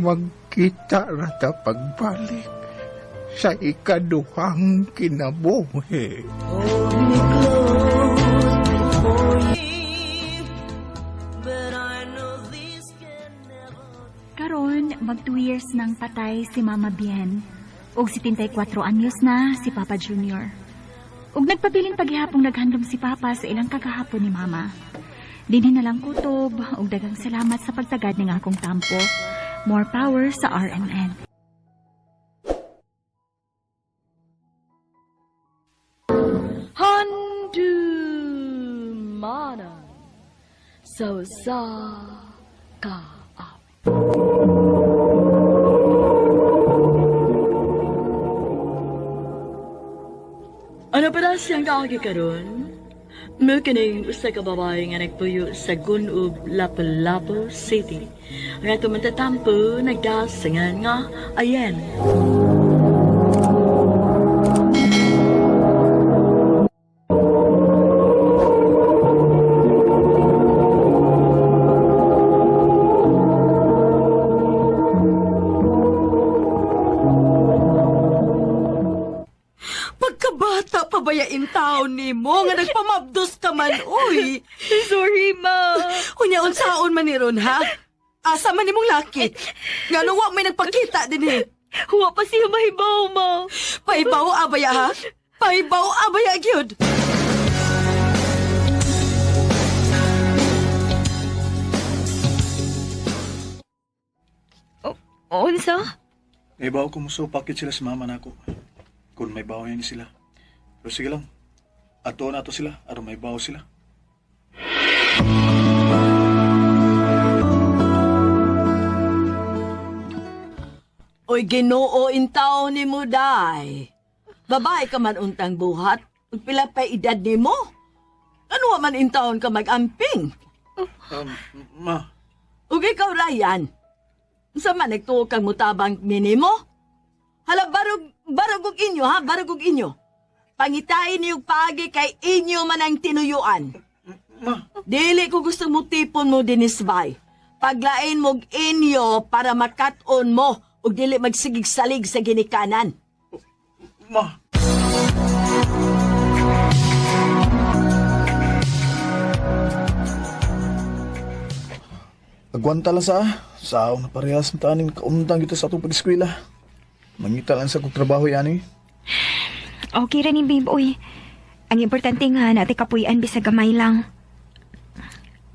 Magkita rata pagbalik sa ikaduhang kinabuhi. Hold me close before you, but I know this can never. Karon, mag 2 years nang patay si Mama Bien. Ug 74 anyos na si Papa Junior. Ug nagpabiling paghihapong naghandom si Papa sa ilang kagahapon ni Mama. Dinhi na lang kutob ug daghang salamat sa pagtagad ning akong tampo. More power sa RMN. Handumanan sa usa ka awit. Ano pa na siyang kaagi karon? Mao kining usa ka babae nga nagpuyo sa Gun-ub, Lapu-Lapu City. Nga tumatatampo nagdasingan nga ayen. Pagkabata pa ba ya in taon ni mo nga nagpamabdos ka man, uy. Sorry, ma. Unya, unsaon man ni ron, ha? Asa man ni mong laki? Nga nung wa may nagpakita din eh. Huwa pa siya mahibaw, ma. Pahibaw, abaya, ha? Pahibaw, abaya, gyud. Unsa? May bawo ko musupak sila sa mama nako. Kung may bawo yan sila. Pero sige lang. Ato na to sila, aron may bawo sila. Oy, Ginoo, intaw ni mo, day. Babae ka man untang buhat. Ug pila pa edad ni mo. Ano wa man intawon ka mag-amping? Ma. Ug ikaw, Ryan. Unsa man nagtuo kang mutabang minimo? Hala, barog og inyo, ha? Barog og inyo. Pangitain niyo paagi kay inyo man ang tinuyuan. Ma. Dili ko gusto mo tipon mo, Dennis Bay. Paglain mo inyo para makat-on mo ug dili magsigig-salig sa ginikanan. Ma. Agwanta lang sa sao na parehas na tanin kaundang gito sa atong pag-eskwela. Mangita lang sa kong trabaho yani. Okay ra ni babe, uy. Ang importante nga nate kapuy-an bisag gamay lang.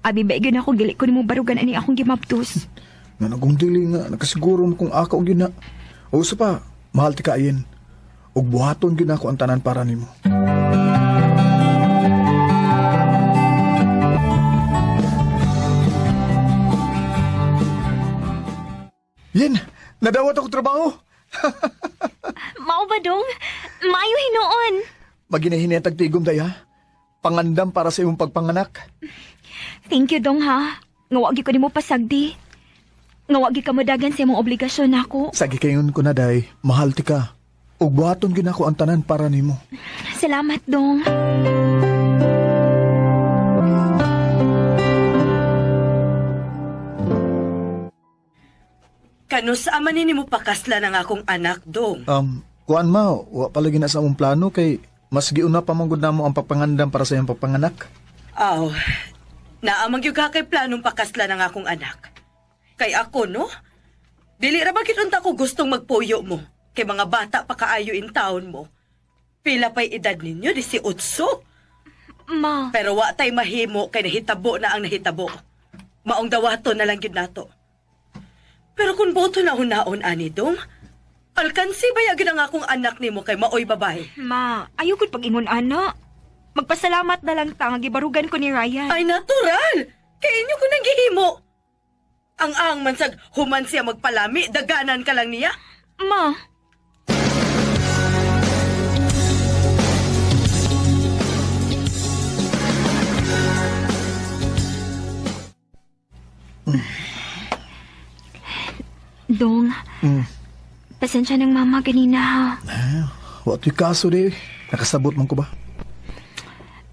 Abi ba gyud ako dili ko nimo barugan ani akong gimabtos. Nga nagong dili nga nakasiguro mo kung akaw gyud na. O usa pa, mahal ti kaayin. Ug buhaton gyud nako ang tanan para nimo. Yin, nadawat ako trabaho. Mao ba dong? Maayo hinuon. Maginahinay tagtigom day ha. Pangandam para sa imong pagpanganak. Thank you dong ha. Nga wa gyud ko nimo pasagdi. Nga wa gyud ka modagan sa imong obligasyon nako. Sagi kayon ko na day, mahal ti ka. Ug buhaton gyud nako ang tanan para nimo. Salamat dong. Kanus ama ni mo pakasla ng akong anak dong. Kuan ma, wa palagi na sa among plano kay mas giuna pa man gud namo ang pagpangandam para sa iyang pagpanganak. Aw, naamang gyud ka kay planong pakasla ng akong anak. Kay ako, no? Dili ra ba gid unta ko gustong magpuyo mo? Kay mga bata pa kaayo in town mo. Pila pa'y edad ninyo, 18. Ma. Pero wa tay mahimo kay nahitabo na ang nahitabo. Maong dawato na lang gyud nato. Pero kung boto na hunaon ani dong, alkansi ba yagid ang akong anak nimo kay maoy babae? Ma, ayaw gud pag-ingon ana. Magpasalamat na lang ta nga gibarugan ko ni Ryan. Ay, natural! Kay inyo ko nang gihimo. Ang ang mansag human siya magpalami, daganan ka lang niya. Ma. Dong, pasensya ng mama ganina ha. Wa to'y kaso di. Nakasabot man ko ba?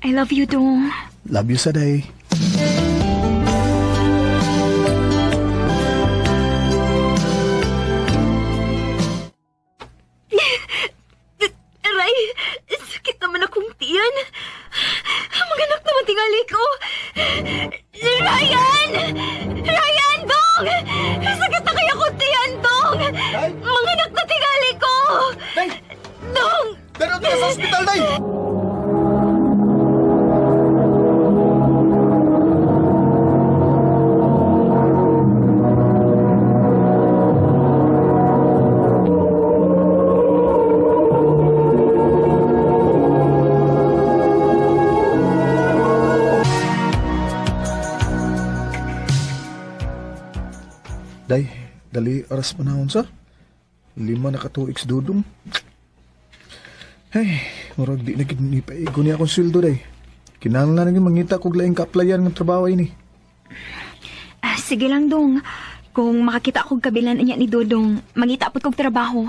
I love you, Dong. Love you sa day. Aray, sakit naman akong tiyan. Maganak naman tingali ko. Ryan! Ryan, Dong! Sakit na kaya akong tiyan, Dong! Manganak na tingali ko! Day! Dong! Dalo ka sa ospital, Day! Day, dali aras panahon sa. 5 na katuig sa dudong. Hey, murag di na gid ni paigo niya akong sweldo, day. Kinahanglan na gyud mangita kog laing ka-applyan ng trabaho ini. Sige lang, Dong. Kung makakita akong kabilan niya ni Dodong, mangita pod kog trabaho.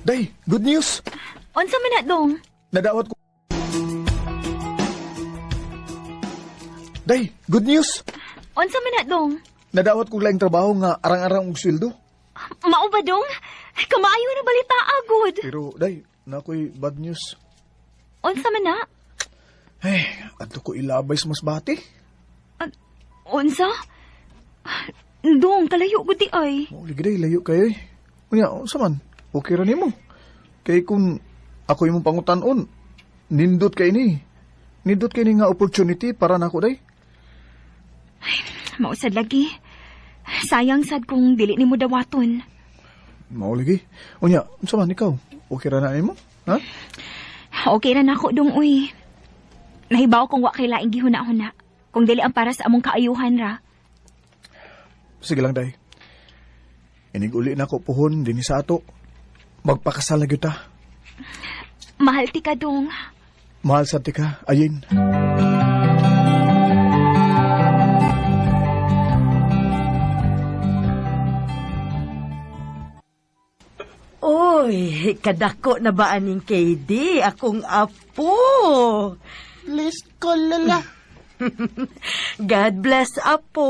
Day, good news. Unsa man na, Dong? Nadawat ko. Day, good news. Unsa man na, Dong? Nadawat kog laing trabaho nga arang-arang og sweldo. Mao ba, Dong? Kamaayo na balita agud. Pero, Day, nakoy bad news. Unsa man na? Hey, adto ko ilabay sa Masbate. Unsa? Dong, kalayo gud di ay. Mao lagi, Day, layo kayo eh. Unya, unsa man? Okay ra nimo. Kay kung ako imong pangutan-on, nindot kay ni. Nindot kay ni nga opportunity para nako, Day. Ay, mausad lagi. Sayang sad kung dili nimo dawaton. Mao lagi. Unya, unsa man ikaw? Okay ra na nimo? Ha? Okay ra nako, Dong, uy. Nahibaw kung wa kay laing gihuna-huna. Kung dili ang para sa among kaayuhan ra. Sige lang, Day. Inig-uli na ko puhon dinhi sa ato. Magpakasal na gyud ta. Mahal ti ka, Dong. Mahal sad ti ka, ayin. Uy, kadako na ba aning KD? Akong apo. Bless ko, Lola. God bless, apo.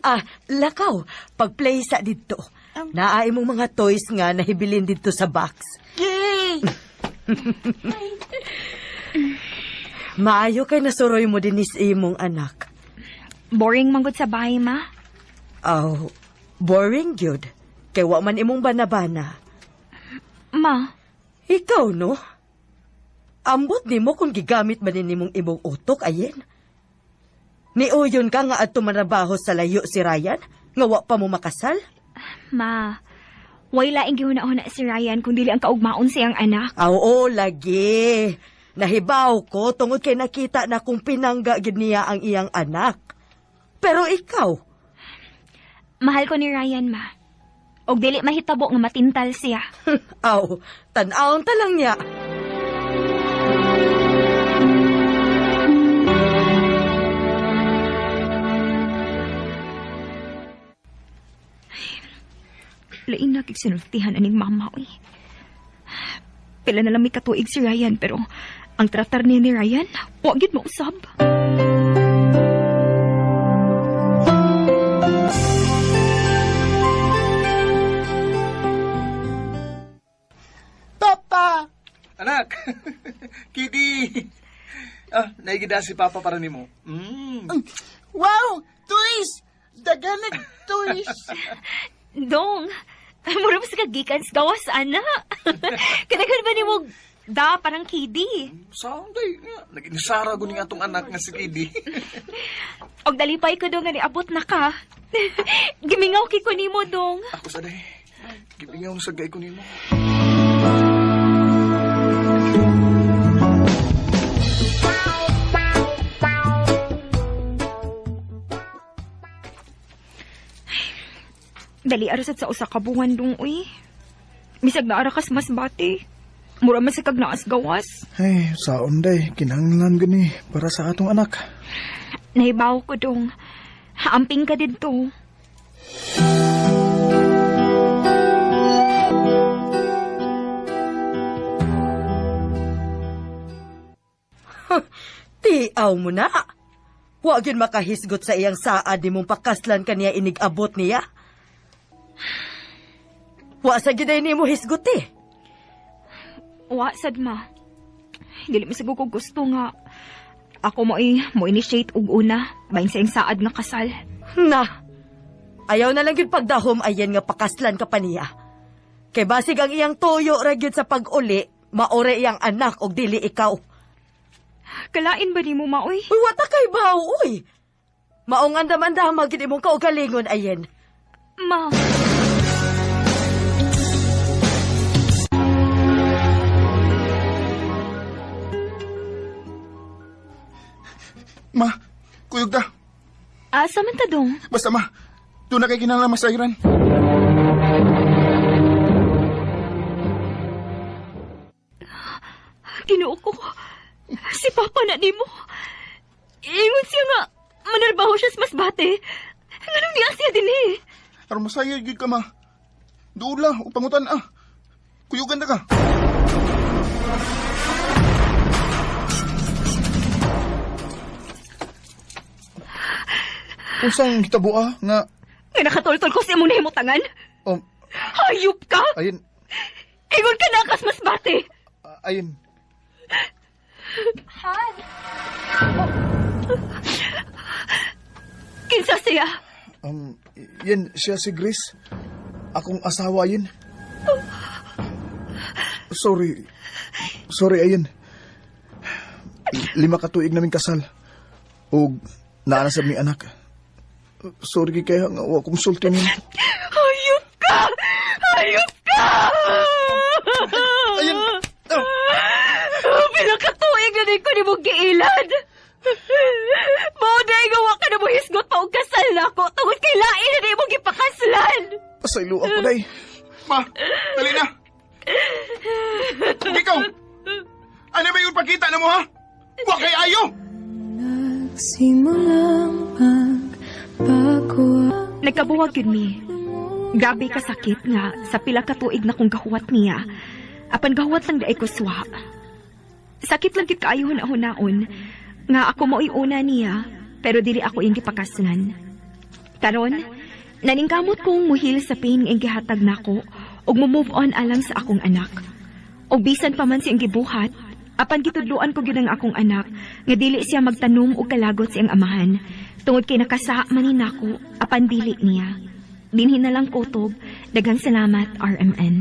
Ah, lakaw, pag-play sa dito. Naa imong mga toys nga nahibilin dito sa box. Yay! Maayo kay nasuroy mo din is imong anak. Boring manggod sa bahay, ma. Aw, boring gyud. Kay wa man imong banabana. Ma. Ikaw, no? Ambot nimo kung gigamit man ni nimong imong utok, ayin. Niuyon ka nga adto manrabaho sa layo si Ryan, nga wa pa mo makasal? Ma, way laing gihuna-huna si Ryan kung dili ang kaugmaon siyang anak. Aw, oo, lagi. Nahibaw ko tungod kay nakita na kung pinangga gid niya ang iyang anak. Pero ikaw? Mahal ko ni Ryan, ma. Og dili mahitabo nga matintal siya. Aw, tan-awon ta lang niya. Lain na kig sinultihan aning mama, uy. Pila na lang may katuig si Ryan, pero ang tratar niya ni Ryan, wa gyud mausab. Papa! Anak! Kitty! Ah, naigida si Papa para nimo. Wow! Toys! Daganag toys! Dong, mura ba sa kagikan sa gawas, ana? Kadaghan ba ni mo da parang kidi? Saan day? Nag-inisara ko ni atong anak nga si Kidi. Og dalipay ko dong nga niabot na ka. Gimingaw kay ko nimo, dong. Ako sa day. Gimingaw sa gay ko nimo. Dali arasat sa usa ka buwan, dong, uy. Bisag naara kas mas bati. Mura man sa kag naas gawas. Ay, saon day, kinahanglan gani para sa atong anak. Nahibaw ko, dong. Haamping ka didto. Tiaw mo na. Wa gyud makahisgot sa iyang saad nimong pakaslan kaniya inig-abot niya. Wa sa gyud ay nimo hisgot eh. Wa sad ma. Dili mi ko gusto nga ako mo mo initiate og una bahin sa iyang saad nga kasal. Na. Ayaw na lang gyud pagdahom ayan nga pakaslan ka pa niya. Kay basig ang iyang tuyo ra gyud sa pag-uli, maore iyang anak og dili ikaw. Kalain ba nimo maoy? Uy, wata kay baw, uy. Maong andam-andam gyud imong kaugalingon ayen. Ma. Ma, kuyog ta. Asa man ta dong? Basta ma, doon na kay kinahanglan masayran. Ginoo ko. Si Papa na nimo. Ingon siya nga manarbaho siya sa Masbate. Nganong niya siya dinhi? Aron masayod gyud ka ma. Duula o pangutan ah. Kuyugan ta ka. Unsang hitabo ah nga Nga nakatultol ko sa imong nahimutangan? Oh. Hayop ka! Ayin. Ingon ka na kas Masbate. Ayin. Han. Kinsa siya? Yen, siya si Grace. Akong asawa, yen. Sorry. Sorry, ayin. 5 ka tuig namin kasal. Og naa na sa mi anak. Sorry kay kaya nga wa kong sulti nimo. Hayop ka! Hayop ka! Ayin. Oh. Pila ka tuig na din ko nimo giilad. Mao dahil nga wa ka na mo hisgot pa og kasal nako tungod kay lain na nimo gipakaslan. Pasaylo ako day. Ma, dali na. Ikaw, ano ba yung pagkita na mo ha? Wa kay ayo. Nagsimulang magbago. Nagkabuwag yun mi. Grabe ka sakit nga sa pila ka tuig na kong gahuwat niya. Apan gahuwat lang daay ko suwa. Sakit lang kit kaayo hunaon nga ako mao'y una niya pero dili ako iyang gipakaslan. Karon, naningkamot kong muhil sa pain nga iyang gihatag nako ug mo-move on alang sa akong anak. Og bisan pa man siyang gibuhat, apan gitudloan ko gyud ang akong anak nga dili siya magtanom og kalagot sa iyang amahan tungod kay nakasa man ni nako apan dili niya. Dinhi na lang kutob. Daghang salamat, RMN.